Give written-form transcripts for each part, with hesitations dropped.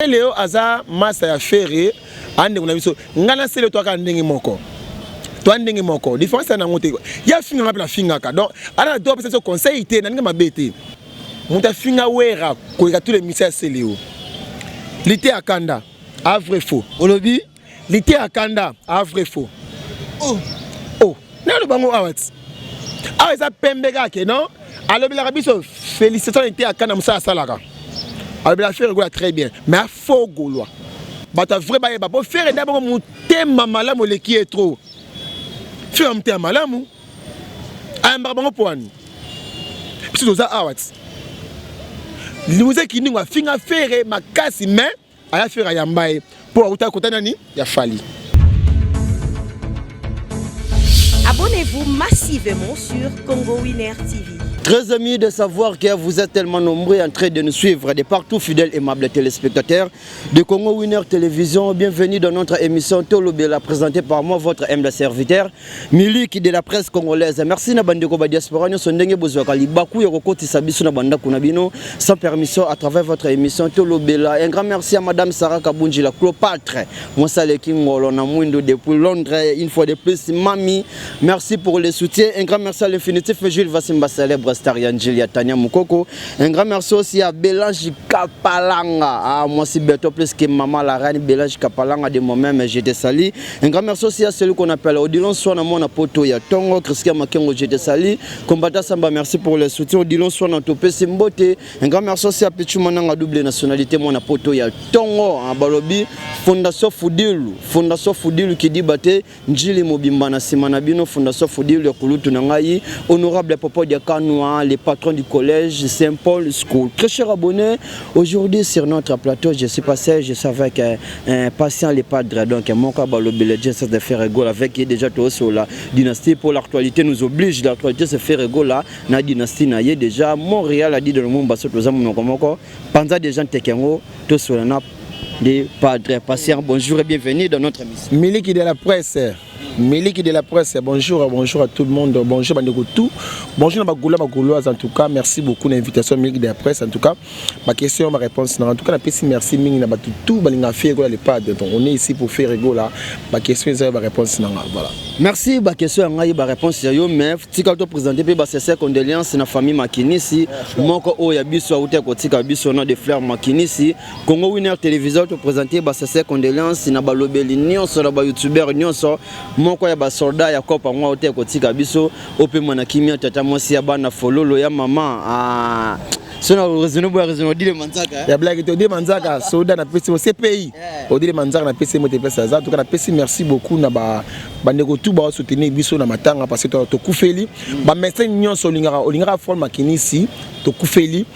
Celeo aza masta ya Ferre, a ndeko na biso. Nga na Celeo toaka ndenge moko. Toa ndenge moko. Différence ya nango te. Ya finga nga pe na fingaka. Donc ala na droit apesa biso conseil te, na ndenge mabe te. Moto afinga Werra koleka tous les musiciens ya Celeo. Lite ya kanda, a vrai faux. Olobi? Lite ya kanda, a vrai faux. Oh. Oh, naloba yango awa ti. Awa eza pembe kaka ke non, alobelaka biso félicitations lite ya kanda mosala asalaka. Alobelaka Ferre Gola très bien, mais a faux gaulois. Bato ya vrai bayeba po Ferre nde bongo motema malamu eleki ye trop. Ferre motema malamu. Ayambaka bango po wani. Biso toza awa ti. Limuze Kindingo afinga Ferre makasi mais aya Ferre ayamba ye po auta kota nani ya Fally. Abonnez-vous massivement sur Congo Winner TV. Très amis de savoir que vous êtes tellement nombreux en train de nous suivre de partout, fidèles et aimables téléspectateurs de Congo Winner Télévision. Bienvenue dans notre émission Tolobela, présentée par moi, votre humble serviteur, Miliki de la presse congolaise. Merci na bandeko ba diaspora nyonso ndenge bozwaka libaku ya kokotisa biso na bandako na bino sans permission à travers votre émission Tolobela. Un grand merci à Madame Sarah Kabunji, la Cléopâtre, Mosaleki Ngolo na Mwindo depuis Londres. Une fois de plus, Mami, merci pour le soutien. Un grand merci à l'infinitif Jules Vassimba célèbre star Yanjilia Tania Mukoko. Un grand merci aussi à Belange Kapalanga. Ah, moi c'est bientôt plus que maman la reine Belange Kapalanga de moi-même, je te salue. Un grand merci aussi à celui qu'on appelle Odilon Swana Mwana Poto ya Tongo, Christian Makengo, je te salue. Combattant Samba, merci pour le soutien. Odilon Swana Topé Simbote. Un grand merci aussi à Pichu Mananga, double nationalité, Mwana Poto ya Tongo, en Balobi, Fondation Fudilu, Fondation Fudilu qui dit baté, Njili Mobimba na sima na bino, Fondation Fudilu ya Kulutu na ngai, honorable Popo Diakanwa, le patron du collège Saint-Paul School. Très cher abonné, aujourd'hui sur notre plateau, je suis passé, je suis avec un patient le padre, donc moko balobi le Jesus de Ferre Gola avec qui déjà tout sur la dynastie pour l'actualité nous oblige, l'actualité se Ferre Gola na dynastie na ye déjà Montréal a dit de le monde baso toza monoko moko panza déjà ntekengo to sur na le padre patient. Bonjour et bienvenue dans notre émission. Miliki de la presse. Miliki de la presse, bonjour, bonjour à tout le monde, bonjour bandeko tout. Bonjour na bagula bagouloise en tout cas, merci beaucoup l'invitation Miliki de la presse en tout cas. Ma question, ma réponse en tout cas na pesi merci mingi na batu tout balinga Ferre Gola le padre. Donc on est ici pour Ferre Gola. Ma question eza ba réponse na voilà. Merci ba question ya ngai ba réponse ya yo mais tika to présenter pe ba sincères condoléances na famille Makinisi moko oyo ya biso auta kotika biso na de fleurs Makinisi. Congo Winner Télévision to présenter ba sincères condoléances na balobeli nyonso na ba youtubeurs nyonso moko ya ba soldats ya kopa ngwa auta kotika biso opema na kimia tata mwasi ya bana fololo ya mama ah sona raisonner boya raisonner odile manzaka ya blague te odile manzaka soda na pesi mo CPI odile manzaka na pesi mo te pesa za en tout cas na pesi merci beaucoup na ba bandeko tout ba soutenir biso na matanga parce que tokufeli ba médecin nyonso olingaka olingaka Flore Makinisi tokufeli.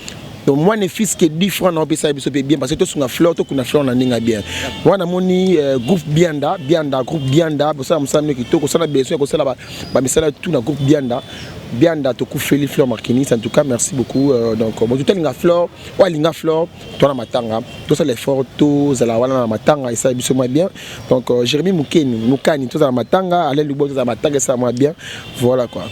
Donc moi ne fils que 10 francs na opesa biso pe bien parce que tosunga fleur tokuna fleur na ndenge bien. Wana moni groupe Bianda, Bianda groupe Bianda bosala mosala mino kitoko kosala besoin kosala ba, ba misala tout na groupe Bianda. Bianda tokufeli Fleur Makinisi en tout cas merci beaucoup donc moto talinga Fleur oyo alinga Fleur to na matanga tosala effort tozala wana na matanga esala biso mwa bien. Donc Jérémy Mukeni Mukani tozala matanga Alain Lubo tozala matanga esala mwa bien voilà quoi.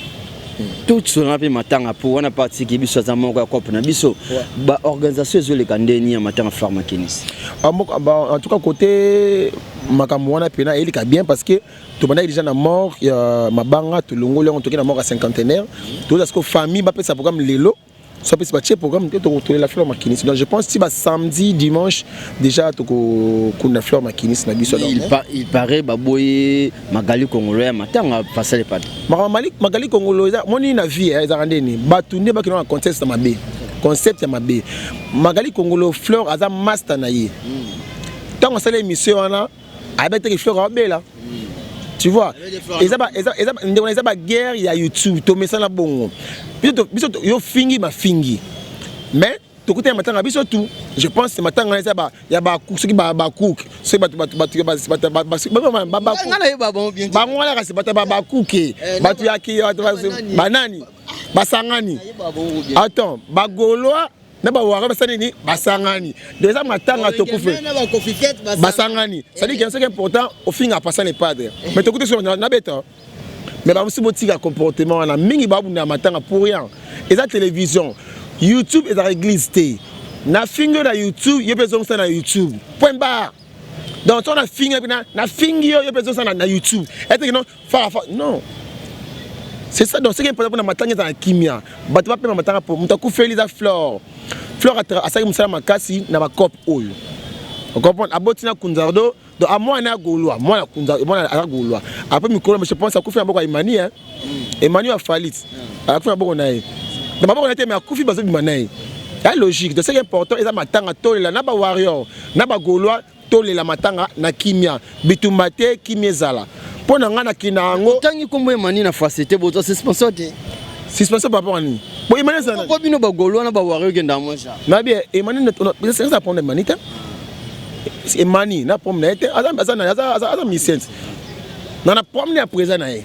Tout sona pe matanga po wana parti ki biso aza moko ya cope na biso ba organisation ezoleka ndeni ya matanga Fleur Makinisi. Ah, moko, bah, en tout cas côté makambo wana pena elika bien parce que tobandaki déjà na mort ya mabanga tolongoli yango toke na mort ya cinquantenaire toza siko famille bapesa programme lelo soit pesi batie programme te tokotolela Fleur Makinisi. Donc je pense ti ba samedi dimanche déjà tokokunda Fleur Makinisi na biso. Il paraît baboyi Magali Kongolo ya matanga pasale pata. Magali Kongolo eza moni na vie ezaka ndeni bato nde bakina na contexte ya mabe concept ya mabe. Magali Kongolo Fleur aza master na ye. Ntango asala émission wana ayebaki te ke Fleur abela. Tu vois, eza ba eza eza ndeko na eza ba guerre ya YouTube tomesana bongo. Biso biso yo fingi ma fingi. Mais tokuta ya matanga biso tout. Je pense que matanga eza ba ya ba soki ba ba cook, soki bato bato bato ba bato ba ba ba ba ba Nga na yeba bango bien. Bango wana kasi bato ba ba cook, bato ya ki bato ba banani basangani. Attends, ba Gaulois na ba wara basani nini basangani. Donc eza matanga tokufe. Basangani. C'est-à-dire que c'est important au finga passant les padres. Mais tokuti sur na beta. Mais ba musi botika comportement wana mingi ba bunda matanga pour rien. Eza télévision. YouTube eza église te. Nafingi yo na YouTube, yo mpe ezongisa na YouTube, point barre. Donc so nafingi yo, nafingi yo, yo mpe ezongisa na YouTube eteke non fara fa non. C'est ça. Donc ce qui est important mpona matanga, eza na kimia, bato bapema matanga po moto akufeli eza Flore. Flore asalaki mosala makasi na bacope oyo, ocomprendre, aboti na Kunzardo. Donc amwana ya Gaulois, mwana Kunza, mwana aza Gaulois. Après mikolo, je pense akufi na maboko ya Emani, hein, Emani afalit, akufi na maboko na ye, na maboko na ye te, mais akufi, bazobima na ye ya logique. Donc ce qui est important eza matanga, tolela na bawarrior na bagaulois, tolela matanga na kimia, bitumba te, kimia ezala. Mpo na ngai nakina yango. Otangi nkombo Emani na facilité, bozwa suspension te? Suspension par rapport à nini? Bo Emani ezala Po bino bagaulois na bawarrior okenda mwa ja. Nabi Emani, eza problème Emani te. Emani na problème na ye te, aza musicien na problème ya président na ye,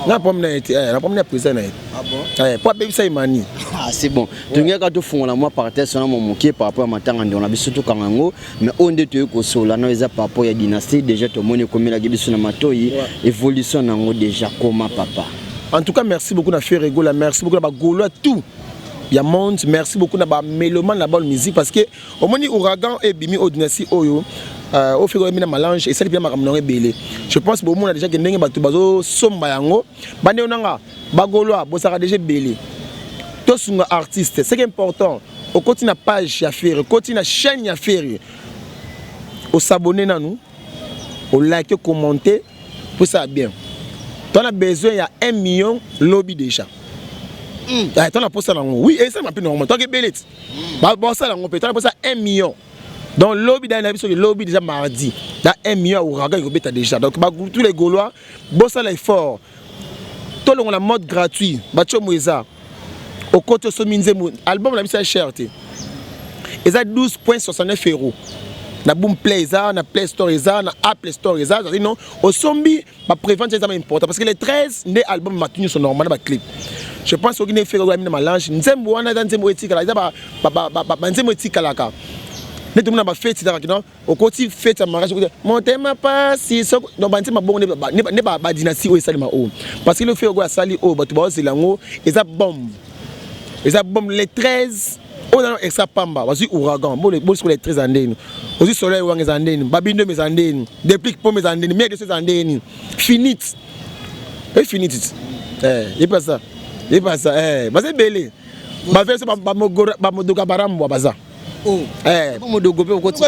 na problème na ye te, na problème ya président na ye po abebisa Emani. Ah, c'est bon. Tongeka tofungola mwa parenthèse wana mwa moke par rapport ya matanga ndeko na biso, tokanga yango. Mais oyo nde toyei kosola no eza par rapport ya dynastie. Déjà tomoni ekomelaki biso na matoi, évolution nango déjà koma, papa? En tout cas, merci beaucoup na Ferre Gola, merci beaucoup na bagaulois tout ya monde, merci beaucoup na bamélomane na bonne musique, parce que omoni ouragan ebimi oyo, dynastie oyo oyo Ferre oyembi na Malange, esali mpe makambo nango ebele. Je pense bomona déjà ke ndenge bato bazosomba yango. Bandeko nanga bagaulois, bosaka déjà ebele, tosunga artiste. C'est important, okoti na page ya Ferre, okoti na chaîne ya Ferre, osabonner nanu, olike, ocommenter po ça bien. Toza besoin ya 1 million lobi déjà. Tona posa nango, oui, esalama mpe normal, toki ebele ti bosala yango mpe. Tona posa 1 million, donc lobi dai na biso, lobi déjà mardi da 1 million ya ouragan ekobeta déjà. Donc tous les Gaulois, bosala effort, tolongola mode gratuit. Batiomo eza okoti, osomi nzembo, album na biso ya cher te, eza 12.69 euros na Boomplay, eza na Play Store, eza na Apple Store, eza azali non. Osombi, baprévente eza important, parce que les 13 nde album matu nyonso normal na baclip. Je pense soki nde Ferre na Malange, nzembo wana eza nzembo etikala, eza banzembo etikalaka nde tomona bafeti kaka kino okoti fête ya mariage, okoti motema pasi soko. Donc banzembo bongo nde badynastie oyo esalema oyo, parce que le Ferre oyo asali oyo, bato baozela yango, eza bombe, eza bombe. Les 13 oyo nano esa pamba, bazwi ouragan bolisiko les 13 ya ndeni, ozwi Soleil Wanga eza ndeni, Babindomi eza ndeni, Déplique Pome eza ndeni, Miel eza ndeni, finite e finite yepasa yepasa, baza ebele, baverse bamodoka barambwa baza. Modogo mpe okoti.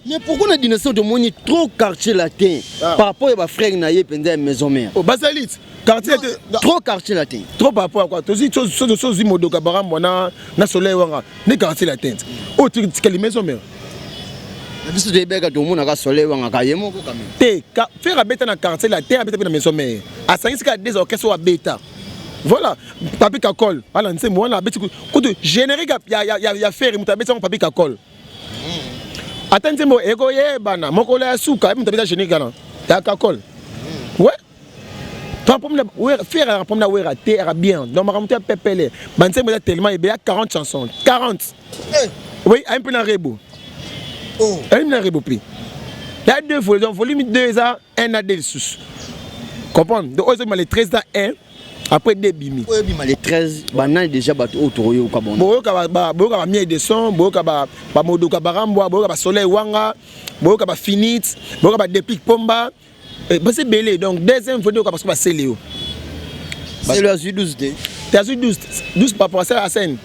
Mais pourquoi na dynastie tomoni trop Quartier Latin par rapport ya bafrère na ye mpenza ya Maison Mère? Bazali quartier Trop Quartier Latin. Trop par rapport à quoi? Tozwi, sozwi Modoka Barambwa na Soleil Wanga nde Quartier Latin oyo tikali Maison Mère. Na biso toyebeka, tomonaka Soleil Wanga ka ye moko quand même. Te, Ferre abeta na Quartier Latin, abeta mpe na Maison Mère, asangisi kaka des orchestre oyo abeta. Voilà, Papi Kakol wana nzembo wana abeti kutu générique ya Ferre, moto abeti yango Papi Kakol. Ata nzembo ekoyebana mokolo ya suka, moto abeta générique wana ya Kakol. Ouais, Ferre problème na Wera te, aka bien. Donc makambo te ya pepele, banzembo eza tellement ebele, ya 40 chansons, 40. Oui, ayi mpe na Rebo, ayi na Rebo mpe ya deux volumes. Donc volume 2 eza 1 na 2 lisusu, comprendre. Donc oyo ezobima le 13 na 1, après 2 bimi. Oyo ebima le 13, banani déjà bato oyo tokoyoka bon? Boyoka bamiel de son, boyoka bamodoka Barambwa, boyoka basoleil Wanga, boyoka bafinite, boyoka badéplique Pomba, basi ebele. Donc deuxième volume oyoka parce que basele yo. Sele azwi 12 te. Te, azwi 12, 12 par rapport à scène.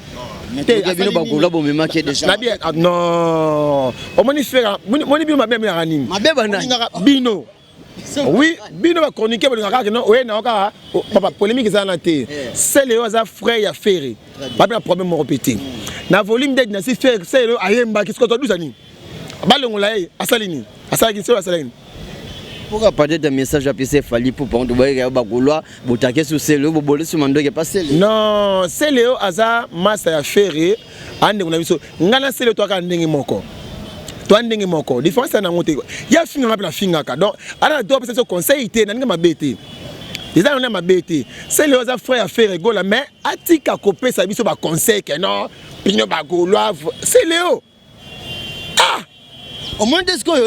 Bino bagola bomemaki déjà. Nabi non, omoni Ferre, moni bino mabe aminaka nini? Mabe banani? Bino, oui, bino bachroniqueur bolingaka kaka no oye nao kaka papa polémique eza wana te. Sele oyo aza frère ya Ferre, bape na problème moko mpe te. Na volume de dynastie, Ferre, sele oyo ayembaki sikoyo todusa nini? Balongola ye, asali nini? Asalaki sele, asalaki nini? Pourquoi peut-être un message apesi Fally pour panto bayeka bagaulois botake su sele bobole su mandoke pa sele? Non, sele oyo aza masa ya Ferre, andeko na biso. Ngai na sele toaka ndenge moko, toa ndenge moko, différence ya nango te. Ye afingaka mpe nafingaka, donc ana na to apesa biso conseil te na ndenge mabe te, eza nango mabe te. Sele oyo aza frère ya Ferre Gola, mais atika kopesa biso baconseil ke non, bino bagaulois, sele oyo, ah. Omoni te sikoyo?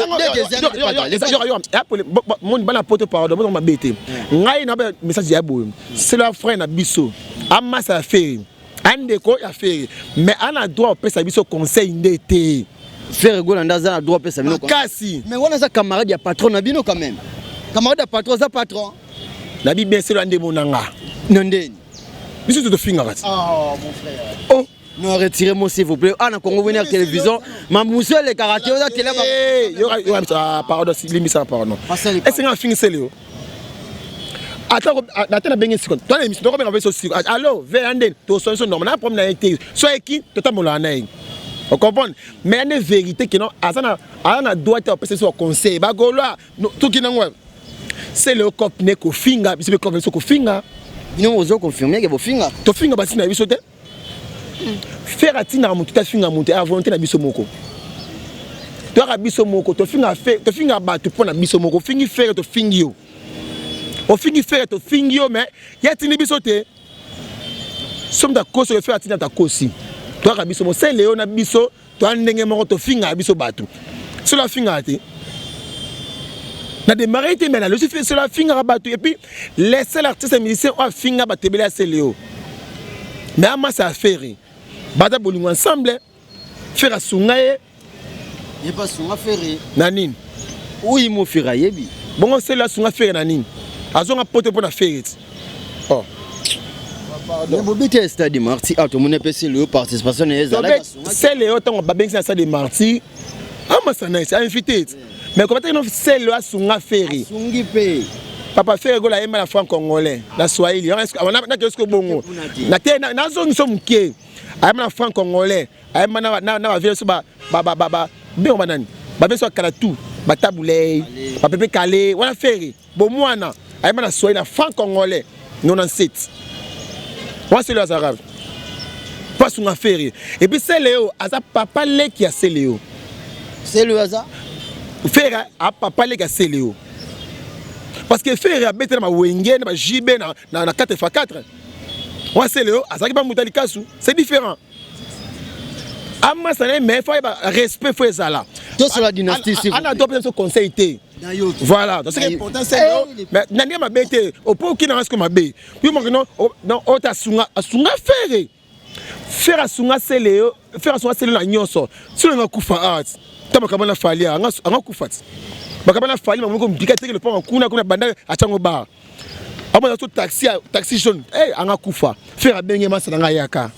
Moni bana poto, pardon, bozonga mabe te. Ngai na message ya boye, sele ya frère na biso, amasa ya Ferre. Andeko ya Ferre, mais ana droit opesa biso conseil nde te. Ferre Gola nde aza na droit opesa bino Makasi. Mais wana aza camarade ya patron na bino quand même. Camarade ya patron aza patron. Nabi bien selo ande monanga. Na ndeni. Biso tofingaka ti. Oh mon frère. Oh. Non, retirez-moi s'il vous plaît. Ah, na Congo Winner Télévision. Ma monsieur le karaté, oza télé. Eh, yo yo ah, pardon, limbisa pardon. Est-ce que fingi sele yo? Ata ata na bengi siko. Toi émission to benga biso siko. Allo, ve ande to so so normal na problème na été. So eki to tambola na ye. On comprend? Mais il y a une vérité que non, azana azana droit te opesa so conseil. Ba golois, tout ki nango. C'est le cop ne ko finga, biso ko biso ko finga. Bino ozo confirmer que bofinga. To finga basi na biso te. Ferre atindaka motu te afinga motu, ya volonté na biso moko. Toyaka biso moko, tofinga tofinga bato mpo na biso moko. Ofingi Ferre, tofingi yo. Ofingi Ferre, tofingi yo, mais ye atindi biso te. So moto akosi oyo Ferre atindi, akosi. Toyaka biso moko, sele yo na biso, toya ndenge moko, tofingaka biso bato. Solo afingaka te. Na démarré te, mais nalosi solo afingaka bato. Et puis les seuls artistes musiciens oyo afinga bato ebele ya sele yo. Mais amasa affaire baza bolingo ensemble, Ferre asunga ye. Ye pa sunga Ferre. Na nini? Oyi mo Ferre ayebi. Bongo sele asunga Ferre na nini? Azonga poto mpo na Ferre ti. Oh. Mais bobeti stade Martyrs, ah tomoni epesi le participation na ye ezalaki. Sele yo ntango babengisi na stade Martyrs, amasa na ye invité ti. Mais kobataki no sele asunga Ferre. Asungi mpe. Papa Ferre Gola ayemba na franc congolais, na swahili. Nakei soki bongo. Na te nazongi so moke. Ayemba na franc congolais, ayemba na bavie so ba bengo banani. Babe so akala tout, batabulei, bapepe kale, wana Ferre, bomwana, ayemba na swahili na franc congolais 97. Wana sele azalaka. Po asunga Ferre. Et puis sele oyo aza papa leki ya sele oyo. Sele oyo aza? Ferre a papa leki ya sele oyo. Parce que Ferre abetela ba wenge na ba JB na 4x4. Wana sele oyo azalaki ba muta likasu, c'est différent. Amasa na ye, mais faut ba respect faut ezala. Tout sur la dynastie s'il vous plaît. Ana doit biso conseil te. Voilà, donc c'est important c'est mais na ndenge mabe te, opo okina nga siko mabe. Puis moi non non ota sunga asunga Ferre. Ferre asunga sele yo, Ferre asunga sele na nyonso. Solo nga kufa art. Ta makaba na Fally anga anga kufa. Makaba na Fally mamoko mbika teke le pont kuna kuna banda achango bar. Amona so taxi taxi jaune, eh anga kufa. Ferre abenge masa na nga yaka.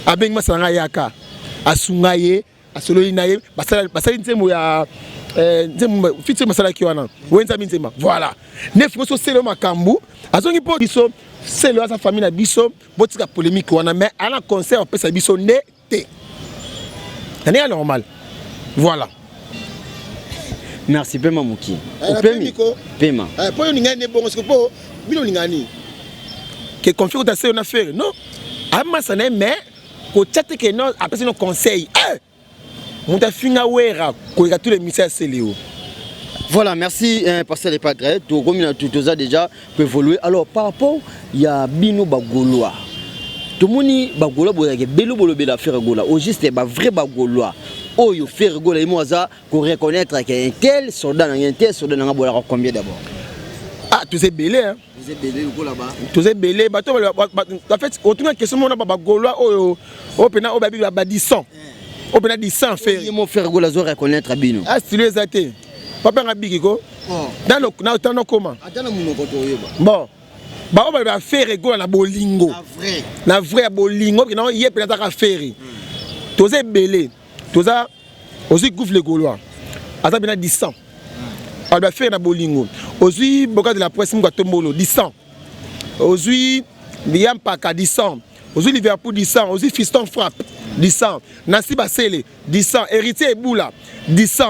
Abenge masa na nga yaka. Asunga ye, asololi na ye, basali nzembo ya nzembo fitse masalaki wana. Wenza minzema. Voilà. Nef so sele makambu, azongi po biso sele aza famille na biso, botika polémique wana mais ana conseil opesa biso nde te. Na normal. Voilà. Merci Pema Muki. Opemi. Pema. Po yo ninga ne bongo siko po bino ninga ni. Ke confie ko ta sele na Ferre. Non. Amasa na mais ko tchate ke non apesi no conseil. Eh! Muta finga wera ko ka tous les missions sele yo. Voilà, merci pasteur le padre. Tout comme tout ça déjà peut évoluer. Alors par rapport il y a bino bagolois. Tout moni bagolois boyake belo bolo bela Ferre Gola. Au juste ba vrai bagolois. Oyo Ferre Gola imoza ko reconnaître que un tel soldat na un tel soldat na bola combien d'abord? Ah, tous est belé hein. Vous êtes belé ou là-bas? Tous est belé, bato en fait, autour de question mona ba bagolois oyo o pena o babi ba 10 O pena 10 Ferre. Ye mo Ferre Gola zo reconnaître bino. Ah, stylé ezate. Papa nga biki ko. Dans le na tano koma. Ata na munoko to yeba. Bon. Ba o ba Ferre Gola na bolingo. Na vrai. Na vrai ya bolingo ki na ye pena taka Ferre. Toza belé. Toza ozui gouffre le Gaulois. Aza pena 10 Ba Ferre na bolingo. Ozui boka de la presse munga tombolo 10 Ozui Yampaka 10 Ozui Liverpool 10 Ozui Fiston Frappe 10 Nasi Basele 10 Héritier Eboula 10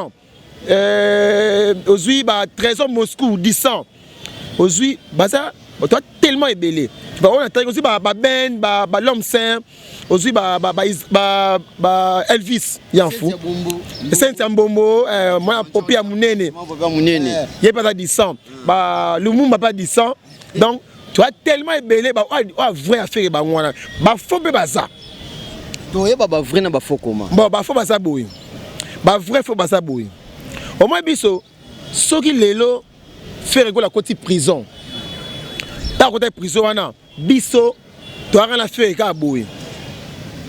Ozui ba Trésor Moscou 10 Ozui baza toi tellement ebelé. Ba on a aussi ba Ben ba l'homme saint ozui ba Elvis Yanfou. Saint Mbombo moi popi ya munene. Ye pas 10 Ba Lumumba pas 10 Donc tu as tellement ebelé ba vrai affaire ba ngwana. Ba faux pe baza. Toyeba ba vrai na ba faux comment? Bon ba faux baza boye. Ba vrai faux baza boye. Au moins biso soki lelo Ferre Gola koti prison. Ta kota prison wana biso toyaka na Ferre ka boye.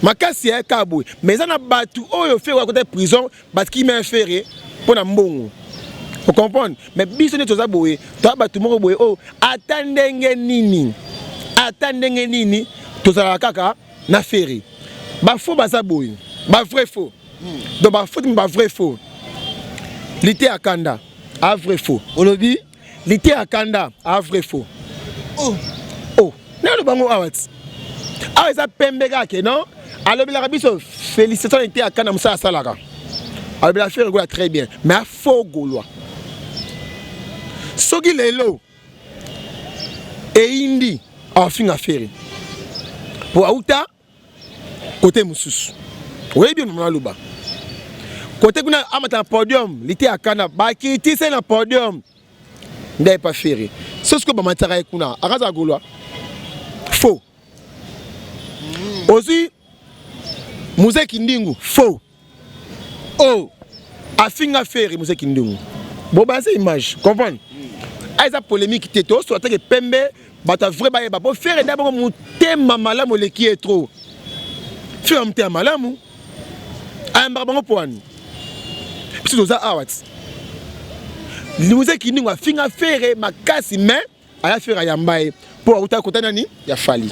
Makasi ya kaka boye, mais eza na bato oyo Ferre akota prison, batikimi ya Ferre mpo na mbongo, ocomprendre? Mais biso nde toza boye, toza bato moko boye oyo ata ndenge nini, ata ndenge nini, tozalaka kaka na Ferre. Bafaux baza boye, bavrai faux. Donc bafaux, bavrai faux. Lite ya kanda a vrai faux. Olobi? Lite ya kanda a vrai faux. Oh. Oh, naloba yango awa ti awa, eza pembe kaka ke non, alobelaka biso. Félicitation lite ya kanda, mosala asalaka, alobelaka Ferre Gola très bien, mais afaux Gaulois. Soki lelo eyindi, afinga Ferre po auta kote mosusu. Oyebi yo aloba kote kuna, amata na podium. Lite ya kanda bakitise na podium nde ayepa Ferre. So sikoyo bamatisaka ye kuna, akazala Gaulois faux. Ozwi Muzeki Ndingu, faux. Oh. Afinga Ferre. Muzeki Ndingu, bo baza image, comprendre? A eza polémique te, tosola teke pembe. Bato ya vrai bayeba po Ferre nde bongo motema malamu eleki ye trop. Ferre motema malamu, ayambaka bango mpo wani. Biso toza awa ti Muzeki Ndingu afinga Ferre makasi, mais aya Ferre ayamba ye mpo auta kota nani ya Fally.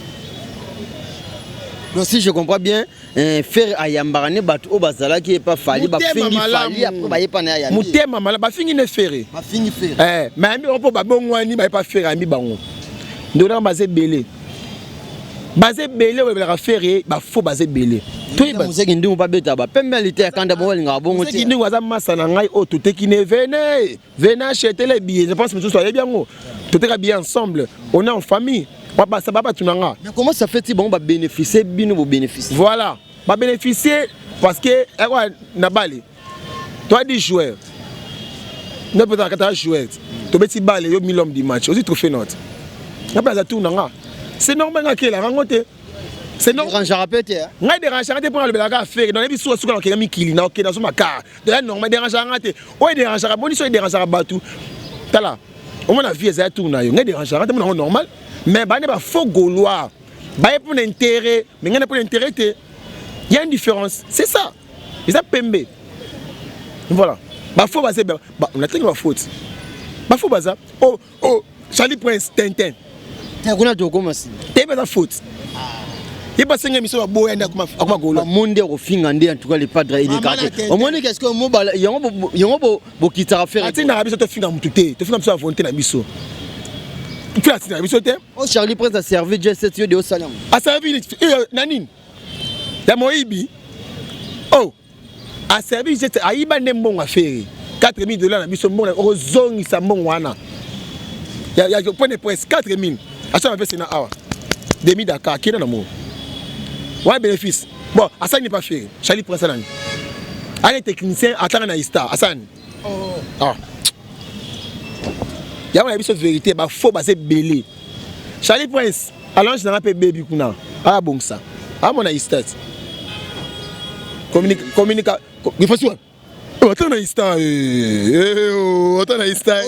Donc si je comprends bien, Ferre ayambaka ne bato oyo bazalaki epa Fally, bafingi Fally, après bayepa na ya. Motema malamu, bafingi ne Ferre. Bafingi Ferre. Mais ayambi bango mpo babongwani, bayepa Ferre ayambi bango. Ndeko nanga, baza ebele, baza ebele oyo ebelaka Ferre. Bafaux baza ebele. Mozeki Ndungu babeta bapembe ya lite ya kanda, bongo balingaka bongo. Mozeki Ndungu aza masa na ngai oyo toteki ne vene vene acheter les billets. Je pense mosusu ayebi yango, toteka billet ensemble, on est en famille, babasa babato na nga. Mais comment ça fait ti bango babénéficie, bino bobénéficie? Voilà, babénéficie parce que ekwa na bale toa 10 joueurs, ne peut kata ya joueur, tobeti bale, yo mi l'homme du match, ozwi trophée note, nga mpe aza tour na nga, c'est normal. Nga akelaka yango te, c'est normal. Dérangeaka pe te? Ngai dérangeaka te mpo nalobelaka affaire. Nayebi suka suka nakokenda mikili, nakokenda so makar ya normal. Dérangeaka nga te. Oyo edérangeaka boni so edérangeaka bato, tala, omona vie ezali tour na yo. Ngai dérangeaka te, mona yango normal. Mais bane bafaux Gaulois baye mpona intérêt, mais ngai na mpona intérêt te. Y a une différence, c'est ça, eza pembe. Voilà, bafaux baza, natangi bafaux ti bafaux baza. Oh oh, Charlie Prince Tintin. Te, kuna tokoma nsima. Te, baza faute ye, basenga miso, baboya nde akoma Gaulois. Monde kofinga nde, en tout cas le padre elekaka te. Omoni, qu'est-ce que mobala yango bokitaka Ferre? Atindaka biso tofinga mutu te, tofinga biso ya volonté na biso mpe atindaka biso te. O Charlie Prince aservi J7, yo de osala yango. Aservi na nini ya moyibi? Oh, aservi J7, ayiba nde mbongo. Affaire 4000 $ na biso, mbongo okozongisa, mbongo wana ya point de presse 4000, asala mpe na awa demi Dakar, akenda na mo wana bénéfice. Bon, asali ne pas Ferre. Charlie Prince nani ani technicien atanga na Istar, asali. Ah, yango na biso vérité, bafaux baza ebele. Charlie Prince alonge nanga mpe bebi kuna, ayabongisa, amona Istar communica ifasi wana, ata na Istar, ata na Istar.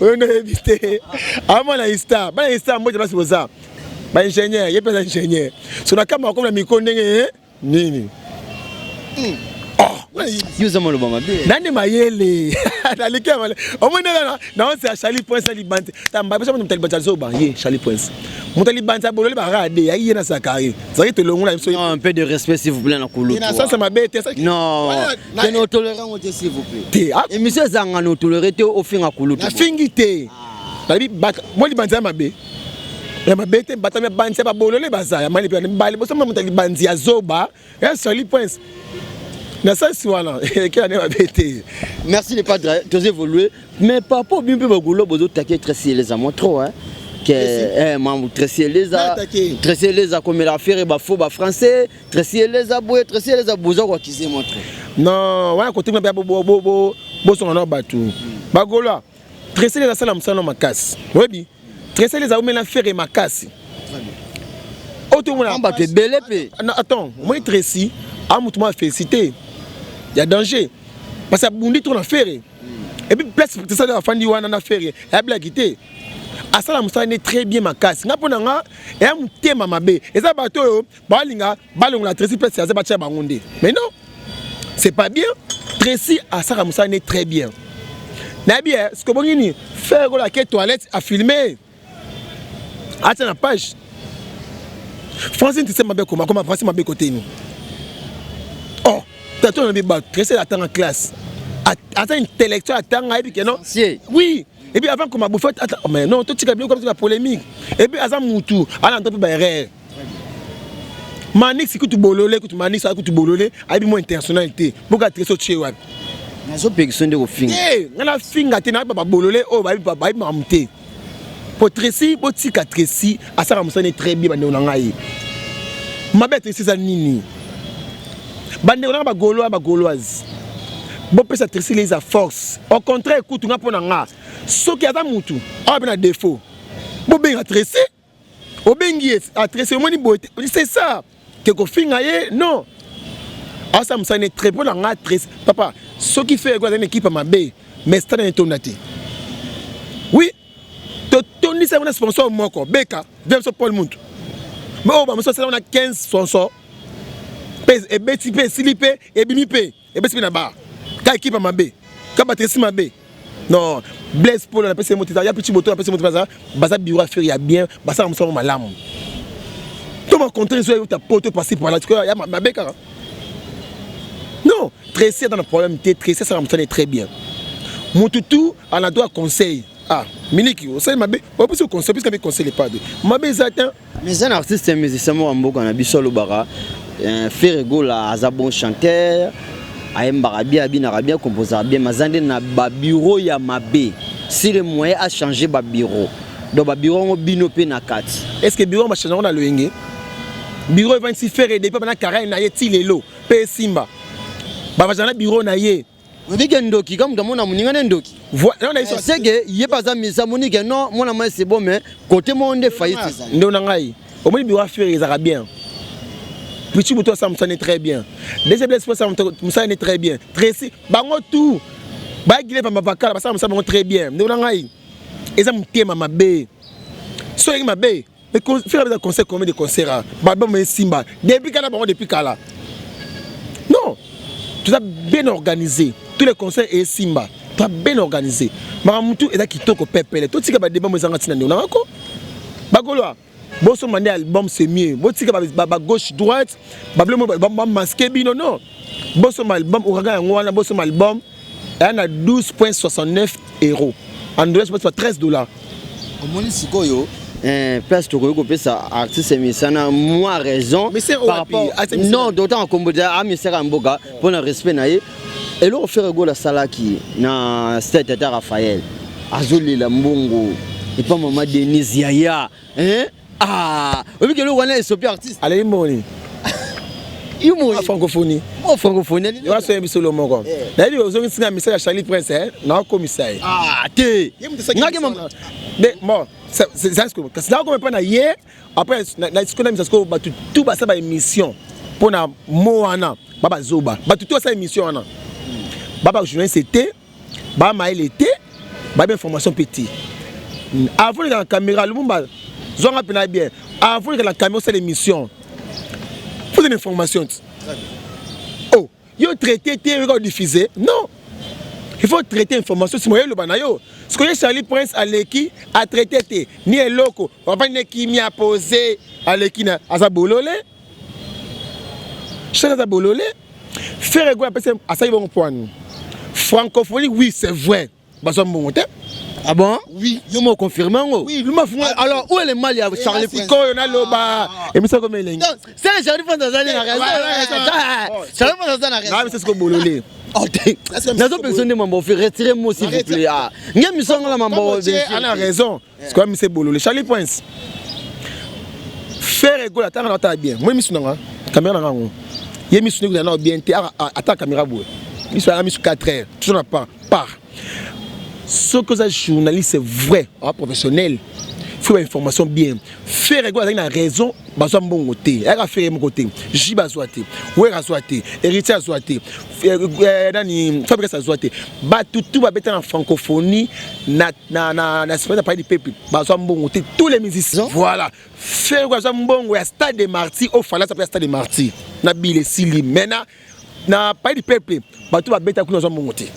Oyo nayebi te, amona Istar. Bana Istar, mbote basi, boza baingénieur, ye mpe aza ingénieur. So na kama akomi na miko ndenge nini? Yo oza maloba mabe. Nani mayele naliki ya mayele? Omoni naonse ya Charlie Prince alibanti tamba biso. Moto alibanti azoba ye Charlie Prince, moto alibanti abololi barade yaki ye na Zakari zaki tolongola biso. Non, un peu de respect, s'il vous plaît, na kulutu. Na sasa mabe te. Non, te no toléré ngo te, s'il vous plaît. Te. Émission ezanga no toléré te, ofinga kulutu. Nafingi te, nalobi mo libanzi ya mabe, ya mabe te. Bato ya banzi ya babolole baza ya mali mpe bale bosoma. Moto ya libanzi ya zoba ya Charlie Prince na sasi wana ekela nde mabe te. Merci les padres, tozo évoluer. Mais par rapport bien mpe bagolo bozotake Tracy Eleza moi trop, hein, que mambo Tracy Eleza, Tracy Eleza akomela affaire bafaux bafrançais, Tracy Eleza boye, Tracy Eleza, boza koakize moi trop. Non, wana kote kuna mpe bosonga na bato bagolois. Tracy Eleza asala mosala makasi, oyebi. Tracy Eleza aumela Ferre makasi oyo tomona. Bato ebele mpe. Attends, omoni Tracy a motu moko afélicité ya danger parce que abundi trop na Ferre. Et puis place Tracy afandi wana na Ferre, ayabelaki te. Asala mosala ne très bien makasi. Nga mpo na nga eya motema mabe, eza bato oyo balinga balongola Tracy mpe aza batia bango nde. Mais non, c'est pas bien. Tracy asalaka mosala ne très bien. Nayebi siko bongi nini Ferre Gola ake toilette, afilme, atia na page. Francine tise mabe koma koma Francine mabe koteni. Oh, tato na bi bato, Tracy atanga classe, aza intellectuel, atanga, ayebi ke non. Oui, et puis avant koma bouffe ata. Mais non, totika biloko comme la polémique. Et puis aza mutu, ala nto mpe baerreur. Manix kutu bolole, kutu Manix aza kutu bolole, ayebi mo international te. Boka Tracy otie wapi? Nazopekisa nde kofinga. Te, nga na finga te, nayeba babolole oyo bayebi makambo te. Po Tracy, botika Tracy asalaka mosala ne très bien. Bandeko na ngai, mabe ya Tracy eza nini? Bandeko nanga bagaulois, bagauloise, bopesa Tracy leza force. Au contraire kutu, nga mpo na nga, soki aza mutu awa mpe na défaut, bobenga Tracy, obengi ye Tracy, omoni boye te, c'est ça ke kofinga ye. Non, asala mosala ne très. Mpo na nga, Tracy papa, soki Ferre aza na équipe ya mabe, mais stade na etonda te. Oui, totondisa yango na sponsor moko beka ve biso Paul Muntu, mais oyo bamosusu asala na 15 sponsor mpe ebeti mpe esili mpe ebimi mpe ebeti mpe na bar ka équipe ya mabe ka batresi mabe. Non, Blaise Polo napesi ye moto, ya pichi boto napesi moto. Baza bureau affaire ya bien, basala mosala malamu. To bacontre ezo euta poto pasi par là ya mabe kaka. Non, Tracy aza na problème te. Tracy asala mosala très bien. Motu tu ana droit conseil. Ah, miliki osali mabe, opesi conseil, puisque abe conseil epade mabe eza te. Mais eza na artiste ya musicien moko ya mboka na biso alobaka Ferre Gola aza bon chanteur, ayembaka bien, abinaka bien, composaka bien, mais aza nde na babureau ya mabe. Si le moyen a changé babureau, donc babureau yango bino mpe na kati. Est ce que bureau bachange yango na loyenge? Bureau evandisi Ferre depuis bana carrière na ye ti lelo mpe esimba, bavazala na bureau na ye. Oyebi ke ndoki ka moto amona moninga nde ndoki, c'est que ye mpe aza misa amoni ke non, mwana mai, c'est bon, mais côté moko nde faillite ezali. Ndeko na ngai, omoni bureau affaire ezalaka bien. Pichu moto asala mosala ne très bien, deuxième Blaise asala mosala ne très bien, Tracy, bango tout bayagile pamba bakala basala mosala bango très bien. Ndeko na ngai, eza motema mabe. So oyengi mabe, Ferre aza concert, combien de concert balbum esimba depuis kala bango, depuis kala? Non, toza bien organisé, tous les concerts esimba, toza bien organisé, makambo mutu eza kitoko pepele. Totika badébat mo ezanga ntina. Ndeko nangako bagaulois, bosomba nde album, c'est mieux. Botika bagauche droite, babilo bamasque bino. Non, bosomba album Ouragan yango wana. Bosomba album, eya na 12.69 euros, en dollars je pense 13 $. Omoni sikoyo place tokoki kopesa artiste misana mwa raison par rapport, non, d'autant akombo amisaka ya mboka mpona respect na ye. Eloko Ferre Gola asalaki na stade Tata Raphaël, azolela mbongo epa mama Denise yaya. Ah, oyebi ke eloko wana esopi artiste. Aleli mbongo nini? Yo. Francophonie. Oh, francophonie. Waso yebi solo moko, nayebi ozongisi nga message ya Charlie Prince, naokomisa ye. Ah te. Ngaki bon, kasi nakoma mpa na ye après sikoyo, namisa sikoyo bato tu basala baémission mpo na mo wana babazoba. Bato tu basala émission wana, baba journaliste te, bamayele te, bayebi information mpe te. Avant leka na caméra, Lumumba zwanga mpena bien, avant leka na caméra osala émission, faut une information ti. Oh, yo traité te, yoka odiffuser. Non, il faut traiter information simo yeloba na yo. Sikoyo Charlie Prince aleki, atraité te ni eloko, avandi ne kimia, pose, aleki na aza bolole. Charlie aza bolole. Ferre Gola apesi, asali bongo mpo wani francophonie. Oui, c'est vrai, bazwa mbongo te. Ah bon? Oui. Yo mo confirme yango? Oui, luma funga. Alors où est le mal ya Charlie Prince? Sikoyo naloba émission comme elengi. C'est Charlie Prince azali na raison. Charlie Prince aza na raison. Na biso sikoyo bolole. Oh, nazopesa nde mambo ofi retire mo, s'il vous plaît. Ah, nge misongo na mambo. Ana raison. Sikoyo mise bolole Charlie Prince. Ferre Gola atanga na otala bien. Moi misu nanga caméra nanga ngo. Ye misu nanga na bien te, ata caméra boye. Misu anga misu 4 heures. Toujours na part. Part. Soki oza journaliste vrai, professionnel, Faut information bien. Ferre Gola azalaki na raison, bazwa mbongo te. Ayaka Ferre moko te, JB azwa te, Werra azwa te, Héritier azwa te, nani, Fabrice azwa te. Bato tu babeta na francophonie na Palais du Peuple bazwa mbongo te, tous les musiciens. Voilà, Ferre Gola azwa mbongo ya Stade de Martyr oyo Fally aza ya Stade de Martyr na bile esili. Mais na Palais du Peuple, bato babeta kuna bazwa mbongo te.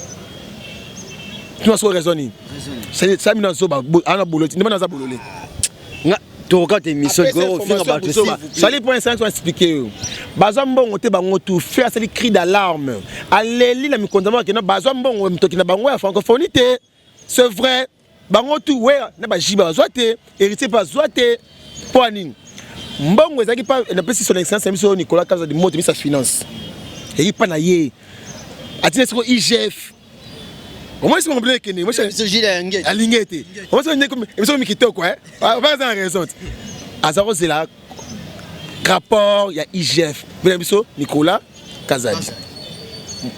Tuna soko raison nini? Sami nazoba ana bolole, ndema naza bolole. Tokokata émission. Ofinga bato. Sali point 5 expliquer yo. Bazwa mbongo te bango tu. Fe asali cri d'alarme, aleli na mikonzi akenda, bazwa mbongo motoki na bango ya francophonie te. C'est vrai, bango tu we na bajiba bazwa te, Héritier mpe azwa te. Mpo ya nini? Mbongo ezalaki mpa napesi Son Excellence na biso Nicolas Kazadi moto misa finance, eyaki mpa na ye, atina siko IGF. Omoni siko ngombe ekende alingi ete omoni siko émission kitoko, aza na raison te. Aza kozela rapport ya IGF mpe na biso Nicolas Kazadi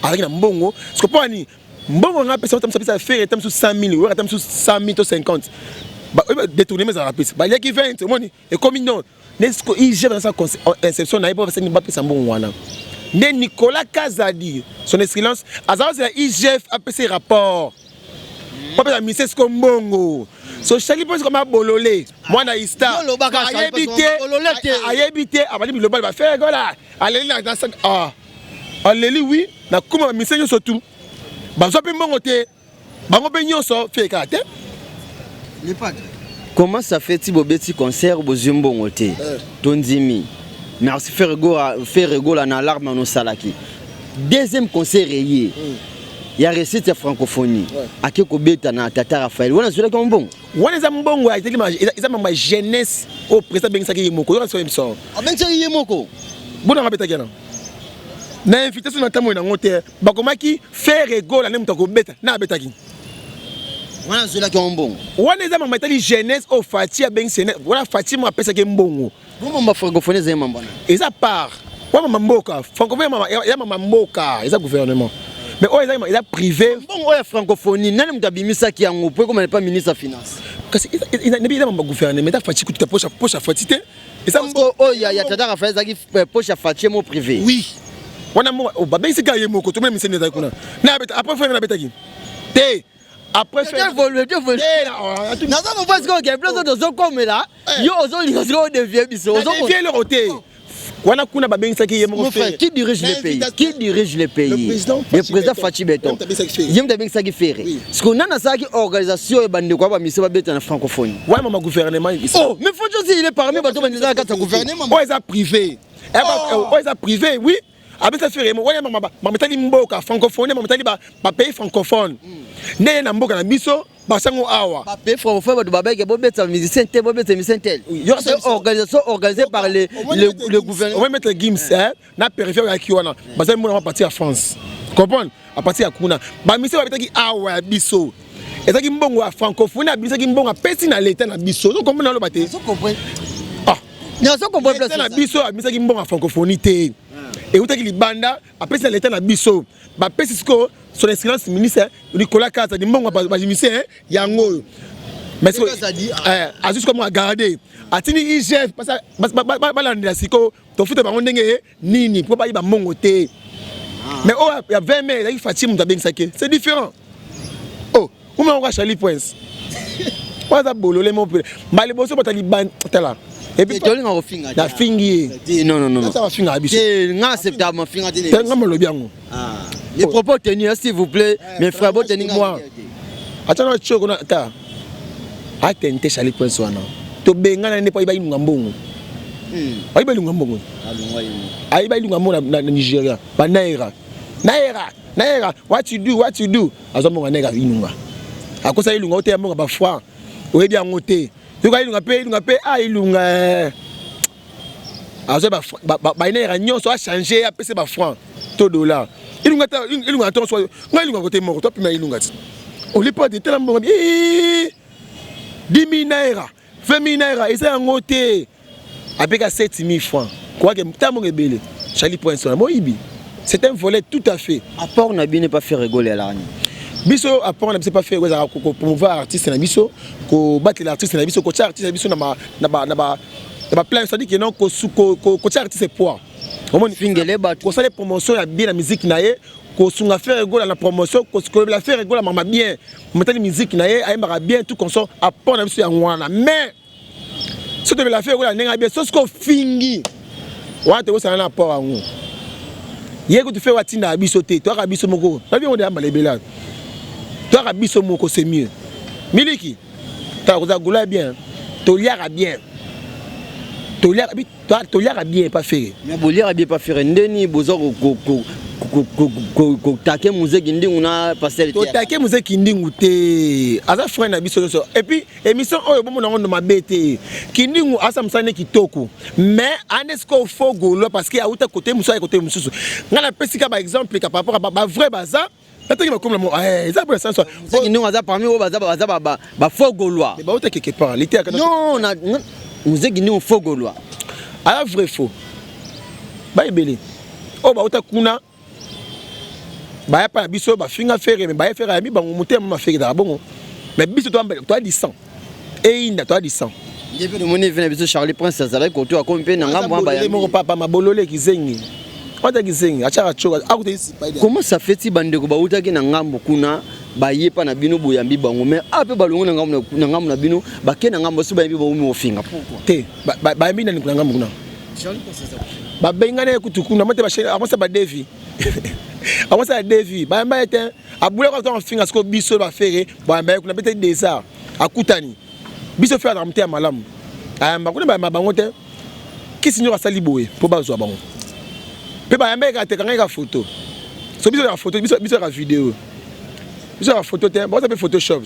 azalaki na mbongo. Siko mpo ani mbongo nga apesa, apesa Ferre ata mosusu 100 000, oyo ata mosusu 100 000 to 50 détournement ezalaka pesa baliaki 20. Omoni ekomi non nde siko IGF aza inception na ye mpo bapesa mbongo wana. Nde Nicolas Kazadi, Son Excellence, aza kozela IGF apesa rapport mpo apesa ministère siko mbongo. So Charlie mpo siko mabolole mwana ista ayebi te, ayebi te, abandi bilobali ba Ferre Gola aleli na ah aleli wi na kuma baministère nyonso tu bazwa mpe mbongo te, bango mpe nyonso fe kaka te. Comment ça fait ti bobeti concert, bozwi mbongo te? Tondimi, merci Ferre Gola na alarme anosalaki. Deuxième concert eye ya recette ya francophonie, ake kobeta na Tata Raphaël wana, azwelaki mbongo. Wana eza mbongo, eza mambo ya jeunesse oyo président abengisaki ye moko. Yoka biso. Abengisaki ye moko. Bonanga abetaki yana na invitation na ntambo nango te, bakomaki Ferre Gola nde moto akobeta na abetaki. Wana azwelaki yango mbongo. Wana eza mambo etali jeunesse oyo Fatshi abengisi wana. Fatshi mo apesaki mbongo. Bomamba francophonie ezali mambo na Eza part wana mama mboka francophonie ya mama mboka, eza gouvernement, mais oyo eza privé. Mbongo oyo ya francophonie, nani moto abimisaki yango po ekoma pa ministre ya finance? Kasi eza mama gouvernement, eza Fatshi kutu, poche ya Fatshi te. Eza oyo ya Tata Rafael ezalaki poche ya Fatshi mo privé. Oui, wana babengisi kaka ye moko. Tomona miseni ezalaki kuna na abeta. Après Ferre nabetaki te, après. Naza kopesa sikoyo ke place tozokomela yo, ozolinga sikoyo odévier biso. Odévier eloko te wana, kuna babengisaki ye moko. Qui dirige le pays? Qui dirige le pays? Le président Fatshi Béton. Ye moto abengisaki Ferre. Sikoyo nani asalaki organisation oyo bandeko ya bamiso babeta na francophonie? Wana mama gouvernement. Oh, mais Fatshi aussi, il est parmi bato bandezaka kati ya gouvernement. Oyo eza privé, oyo eza privé, oui. Abeta Ferre wana mama etali mboka francophonie, mama etali bapays francophone nde ye na mboka na biso basango awa. Bapays francophone, bato babeke bobeta musicien te, bobeta musicien tel, organisation organisée par le gouvernement. Oyo Maître Gims na périphérie oyaki wana, bazali mona à partir ya France, comprendre, à partir ya kuna bamusicien babetaki awa ya biso, ezalaki mbongo ya francophonie. Abimisaki mbongo, apesi na leta na biso. Ozokomprendre? Aloba te. Leta na biso abimisaki mbongo ya francophonie te, eutaki libanda, apesi na leta na biso. Bapesi sikoyo Son Excellence ministre Nicolas Kazadi mbongo bamusicien yango oyo. Mais azwi sikoyo agarde, atindi IGF balandela sikoyo tofuta bango ndenge nini mpo bayeba mbongo te. Mais oyo ya 20 mai ezalaki Fatshi moto abengisaki, c'est différent. Oh, umango Charlie Prince oyo aza bolole mo mbala liboso bato libanda tala. Tolinga kofinga. Nafingi ye. Non, non, non. Bafingaka biso. Nga accepta mafinga te. Nga malobi yango. Les propos tenus, s'il vous plaît, mes frères, botenir. Moi ata na tioko na ta atente Charlie Prince wana, tobengana nde mpo ayiba ilunga mbongo, ayiba ilunga mbongo, ayiba ilunga mbongo na Nigeria, banaira naira naira. What you do, what you do, azwa mbongo ya naira ilunga, akosa ilunga oteya mbongo bafranc, oyebi yango te. Yoka ilunga mpe ilunga mpe a ilunga azwa banaira nyonso, achange, apesi bafranc to dollar. Ilunga ilunga ntongo so ngai ilunga kote moko topima ilunga ti olipa te, tala mbongo 10 000 naira, 20 000 naira eza yango te, apeka 7 000 francs kwake ta mbongo ebele. Charlie Prince wana moyibi, c'est un volet tout à fait. Apport na bino pa Ferre Gola elaka nini? Biso apport na biso pas faire ezalaka ko promouvoir artiste na biso, kobatela artiste na biso, kotia artiste na biso na ba plein, c'est-à-dire que non, kotia artiste poids, omoni. Fingele bato. Kosala promotion ya bien na musique na ye, kosunga Ferre Gola na promotion, kolobela Ferre Gola mama bien, motali musique na ye, ayembaka bien, tout consort. Apport na biso yango wana. Mais so tobela Ferre Gola ndenge ya bien, so soki ofingi wana, tokosala na apport yango ye kutu. Ferre atindaka biso te, toyaka biso moko. Babi yango deya malebela, toyaka biso moko, c'est mieux. Miliki tala kozala gola bien, toliaka bien, toliaka bien pas Ferre. Mais boliaka bien pas Ferre, ndeni boza kotake muzeki ndingu na pasteur? Totake muzeki ndingu te, aza frère na biso nyonso. Et puis émission oyo bomona yango ndo mabe te. Kindingu asa mosala ne kitoko, mais ande sikoyo faux Gaulois, parce que auta côté mosusu, aya côté mosusu. Ngai napesi ka baexemple ka par rapport bavrai baza nataki bakomela mo eza mpona sanso. Muzeki ndingu aza parmi oyo baza bafaux Gaulois. Mais bauta quelque part liteyaka. Non, muzeki ndingu faux Gaulois. Aya vrai faux, bayebele oyo bauta kuna, baya pa na biso, bafinga Ferre, mais baya Ferre ayambi bango motema maFerre ezalaka bongo. Mais biso toya du sang eyinda, toya du sang. Nde mpe tomoni evi na biso Charlie Prince azalaki koto, akomi mpe na ngambo wana. Bayambi moko papa mabolole kizengi wata kizengi atiaka tioka akuta. Comment ça fait ti bandeko bautaki na ngambo kuna, baye mpa na bino, boyambi bango, mais a mpe balongo na ngambo na bino, bake na ngambo so, bayambi bango, ofinga? Pourquoi? Te, bayambi nani na ngambo kuna? Babengani ye kutu kuna mote akosa badevi, akosa ya devi, bayamba ye te. Abulaka ntango afinga sikoyo biso baFerre, bayamba ye kuna mpe te. Désart akutani biso, Ferre azalaka mote ya malamu, ayamba kuna, bayamba bango te. Kisi nyoko asali boye mpo bazwa bango mpe bayamba ye kaka te. Kanga ye ka photo, so biso yaka photo, biso yaka video, biso yaka photo te. Baoza mpe Photoshop,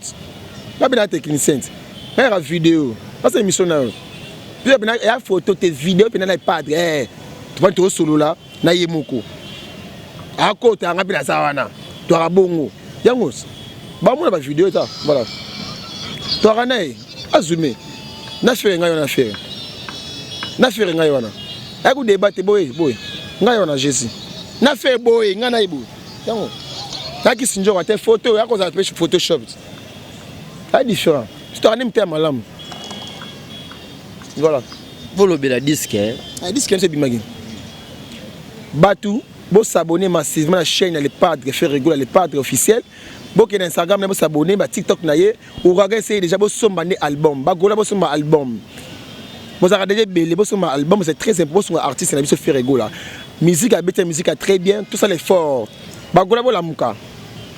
babena technicien te, nga yaka video. Basa émission na yo, biso pena ya photo te, video pena na padre tofandi, tozosolola na ye moko, akota yanga mpe naza wana, twaka bongo yango bamona bavideo ta. Voilà, twaka na ye azume na Ferre. Ngai wana Ferre, na Ferre ngai wana ayaki kodeba te boye boye, ngai wana Jésus na Ferre boye, ngai na ye boye. Yango nakisi nzoka te, photo yakozala mpe Photoshop aya différent. Twaka nde mite ya malamu, voilà. Bolobela disque. Disque nyonso ebimaki. Bato bos'abonner massivement na chaîne ya Le Padre Ferre Gola, Le Padre officiel. Bokende Instagram na bos'abonner, baTikTok na ye. Ouragan eseye déjà, bosomba nde album. Bagola, bosomba album, bozalaka déjà ebele, bosomba album, c'est très important. Bosonga artiste na biso Ferre Gola, musique abeti, musique a très bien, tout ça l'effort. Bagola, bolamuka,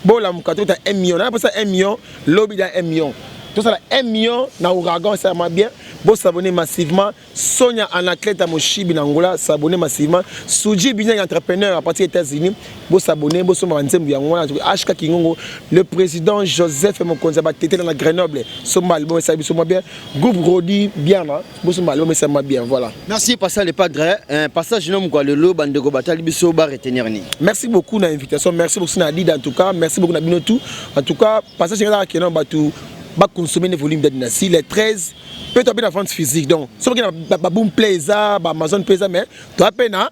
bolamuka, tokota 1 million na posa 1 million lobi da 1 million, tosala 1 million na Ouragan, esalama bien. Bos'abonner massivement. Sonia Anacleta Moshibi na Angola, s'abonner massivement. Suji Binyang, entrepreneur à partir des États-Unis, bo s'abonner, bo somba nzembo yango wana. HK Kingongo, le président Joseph Mokonzi ba tete na Grenoble, somba album ça biso bien. Groupe Rodi bien là, bo somba album ça bien, voilà. Merci Pascal Le Padre, un passage nom quoi le lo bandeko batali biso ba retenir ni. Merci beaucoup na invitation, merci beaucoup na Dida en tout cas, merci beaucoup na bino tout. En tout cas, passage ngala kena batu ba consommer les volumes de dynastie les 13 mpe toape na vente physique. Donc soki na baBoom Play eza, baAmazon mpe eza, mais toape na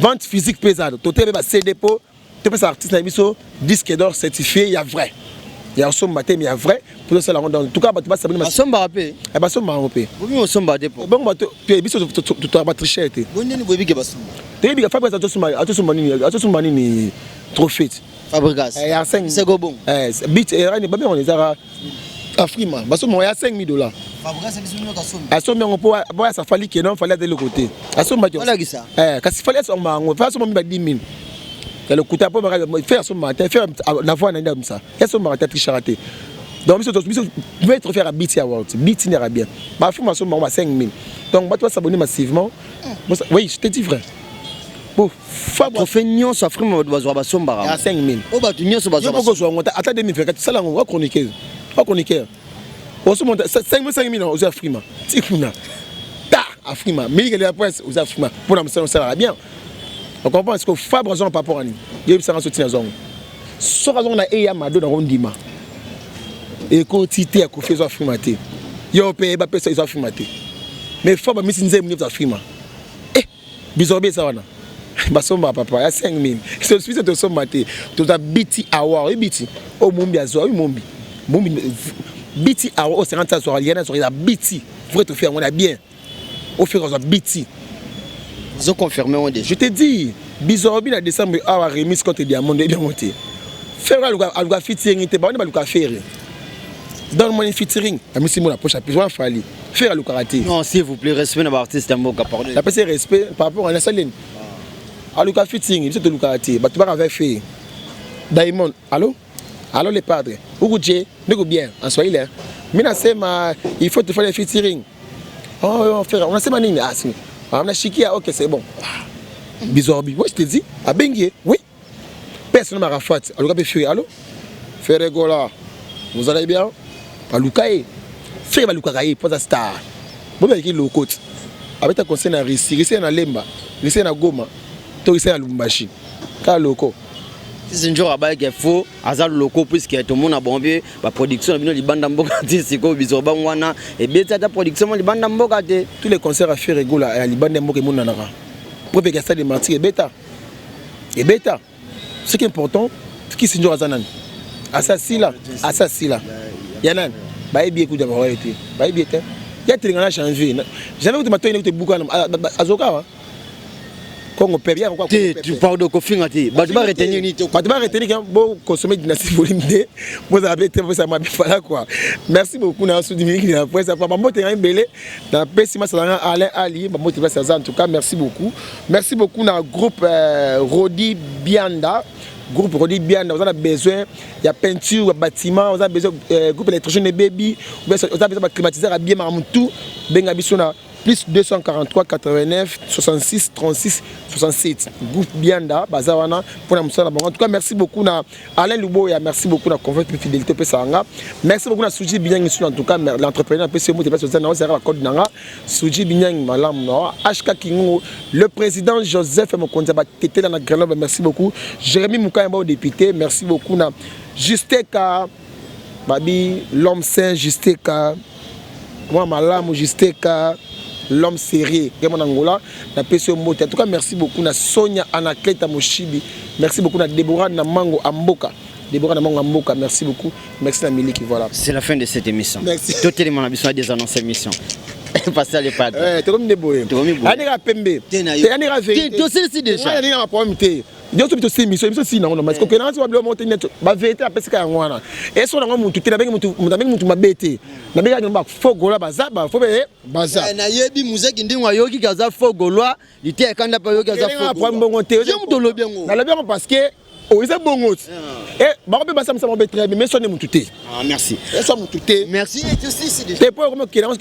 vente physique mpe eza. Totele mpe baCD mpo topesa artiste na biso disque d'or certifié ya vrai, ya osomba te, mais ya vrai mpo tosala yango. Donc en tout cas bato basaboni. Basombaka mpe? Basombaka yango mpe. Bobi osomba te po? Bongo bato biso totoka batricheur te. Bondeni boyebi ke basomba? Toyebi Fabrice atosomba nini, atosomba nini, trophée. Fabrigas. Ya 5 seko bon. Bit babengo ezaka Afrima, basomba ya 5000 $. Asombi yango mpo asa Fally keno Fally aza eloko te, asombaki. Olakisa. Kasi Fally asomba yango, Fally asomba mi ba 10 000 ya lokuta mpo Ferre asombaka te. Ferre na voi na nde amisa, asombaka te, atrichaka te. Donc biso mpe trophée ya BET Award, BET ndaka bien, bafilme asomba yango ba 5 000. Donc bato bas'abonner massivement. Oui, je te dis vrai, bon. Trophée nyonso Afrima bato bazwaka, basombaka. Ya 5 000. Oyo bato nyonso. Bazwa kozwa yango ata 2024, sala yango wa chroniqueur, wa chroniqueur osomona 5 000, 5 000 ozwa Afrima ti kuna ta Afrima milike de la presse, oza Afrima mpona mosala osalaka bien. Ocomprend? Parce que Fabre azonga par rapport ani yebisanga so ntina azwango, soki azonga na eya mado nango ndima ekoti te ya Kofi, ezwa Afrima te. Yo mpe bapesa ezwa Afrima te, mais Fabre amisi nzembo nyonso Afrima. Eh, bizorbi eza wana. Basombaka, papa, ya 5000. Biso tosomba te, toza BET Award. Oyebi ti oyo mombi azwa, oyo mombi mombi BET Award oyo 50 azwaka, liana azwaka, eza BET vrai trophée. Yango na bien ofeka azwa BET. Ozo confirmer ngo déjà? Je te dis, bizorobi na décembre awa, remise contre Diamond. Oyebi yango te. Ferre aluka featuring te, bango nde baluka Ferre. Donc moni featuring amisi mo na poche apesi wana. Fally, Ferre alukaka te. Non, s'il vous plaît, respect na baartiste ya mboka, pardon. Napesi respect par rapport à nasaleni. Aluka featuring, biso tolukaka te. Bato baka avec Ferre Diamond. Allo, allo, le padre huku je ndiko bien en Swahili, hein? Mi nasema il faut tufanye featuring. Oh, frère, unasema nini? Ah, si. Ah, unashikia, ok, c'est bon. Bizorbi, oui, je te dis, abengi ye, oui. Personne m'a rafat. Aluka pe Ferre, allo? Ferre Gola, vous allez bien? Aluka ye. Ferre balukaka ye, poza star. Bobe ki lokoti. Abeta concert na Russie, Russie na Lemba, Russie na Goma, to Russie na Lubumbashi. Ka loko. Sisi njo abayeke fo aza loko, puisque tomona bango mpe baproduction na bino libanda mboka te. Sikoyo biso bango wana ebeti ata production mo libanda mboka te. Tous les concerts à Ferre Gola ya libanda mboka emonanaka. Preuve ya Stade Martyr ebeta. Ebeta. Ce qui est important, kisi njo aza nani? Asasila, asasila. Ya nani? Bayebi ekuta bawaye te. Bayebi te. Ya telinga na janvier. Janvier kutu matoyi kutu ebuka azoka wa. Congo pepe ya kwa. Te, tu pardon, kofinga te, bato ba retenir nini te? Bato ba retenir ke bo consommer Dynastie volume 2, bozala pe te, bosala mabifala quoi. Merci beaucoup na sudi mingi na presse pa bambote ngai ebele. Napesi masala nga Alain Ali bambote place aza. En tout cas, merci beaucoup, merci beaucoup na groupe Rodi Bianda. Groupe Rodi Bianda, oza na besoin ya peinture ya bâtiment, oza besoin groupe électrogène ebebi, oza besoin baclimatiseur ya bien, makambo tout, benga biso na plus 243 89 66 36 67. Groupe Bianda baza wana mpona mosala na bango. En tout cas, merci beaucoup na Alain Luboya, merci beaucoup na confiance mpe fidélité opesaka nga. Merci beaucoup na Suji Binyang Sulu. En tout cas, l'entrepreneur apesi yo moto epesi oza na ozalaka bacode na nga. Suji Binyang malamu na HK Kingo, le président Joseph mokonzi ya batetela na Grenoble, merci beaucoup. Jérémy Mukayamba, député, merci beaucoup. Na Justeka babi, l'homme saint Justeka mwa malamu, Justeka l'homme sérieux vraiment na Angola, napesi yo mbote. En tout cas, merci beaucoup na Sonia Anacleta Moshibi, merci beaucoup na Déborah na Mango Amboka, Déborah na Mango Amboka, merci beaucoup. Merci na Miliki, voilà. C'est la fin de cette émission. Merci. Totelema na biso na des annonces émission. Pasteur le padre. Eh, tokomi nde boye. Tokomi boye. Andeka pembe. Te na yo. Te andeka vérité. Tosilisi déjà. Ngai nalinga problème te. Nyonso biso tosi émission, biso si nango normal. Kokende nga ti babilo moko te net bavérité apesika yango wana. Eso nango mutu te, nabengi mutu, nabengi mutu mabe te. Nabengi yango ba faux Gaulois baza, ba faux be baza. Eh, nayebi muzeki ndingo ayoki ke aza faux Gaulois, lite ekanda mpe ayoki aza Elenga problème bongo te. Ye moto olobi yango. Nalobi yango parce que oyo eza bongo ti. E bango mpe basamisa bango mpe très bien, mais so nde mutu te. Ah, merci. Eso mutu te. Merci, tosilisi déjà. Te po ekomi okende yango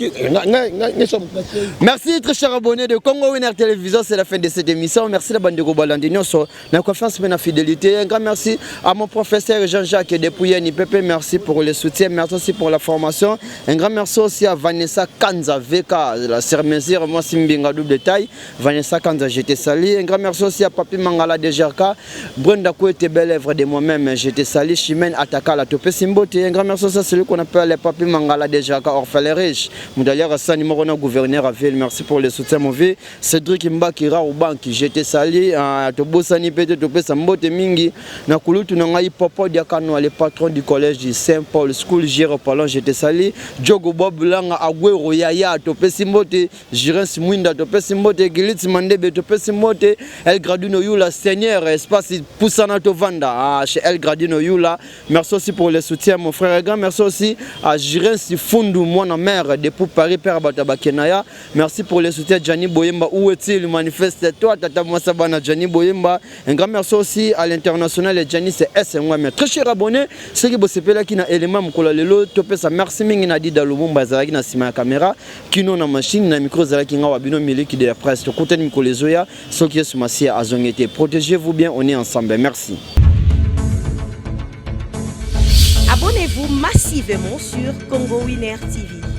ngai so mutu. Merci, très chers abonnés de Congo Winner Télévision, c'est la fin de cette émission. Merci la bande de Gobalandi Nyonso, la confiance et la fidélité. Un grand merci à mon professeur Jean-Jacques depuis NIPP, merci pour le soutien, merci aussi pour la formation. Un grand merci aussi à Vanessa Kanza VK, la sermesure, moi Simbinga double taille. Vanessa Kanza, je te salue. Un grand merci aussi à Papi Mangala de Jerka, Brenda Kouete, belle œuvre de moi-même, je te salue. Chimène Ataka, la Topé Simbote. Un grand merci aussi à celui qu'on appelle Papi Mangala de Jerka, orphelin riche. Moudalière Hassan, numéro 1 gouverneur à ville, merci pour le soutien, mon vieux. Cédric Mbakira Ubanki, je te salue. Tobosani pete topesa mbote mingi na kulutu na ngai Popo Diakano, le patron du collège du Saint-Paul School Giro Palon, je te salue. Diogo Bob Langa Agüero Yaya, topesi mbote. Jirens Mwinda, topesi mbote. Gilitz Mandebe, topesi mbote. El Gradino Yula Seigneur, espace Poussana Tovanda, ah, chez El Gradino Yula, merci aussi pour le soutien, mon frère. Grand merci aussi à Jirens Fundu, mon mère depuis Paris, père Bataba Kenaya, merci pour le soutien. Gianni Boyemba, où est-il? Manifeste toi, tata Mwasabana Gianni Boyemba. Un grand merci aussi à l'international Gianni CS. Très cher abonné, ceux qui bosepela qui na élément mkola lelo topesa merci mingi na Dida Lumumba azalaki na sima ya caméra, kino na machine na micro azalaki nga wa bino Miliki de la presse. Tokutani mikolo ezoya soki Yesu Masiya azongi te. Protégez-vous bien, on est ensemble. Merci. Abonnez-vous massivement sur Congo Winner TV.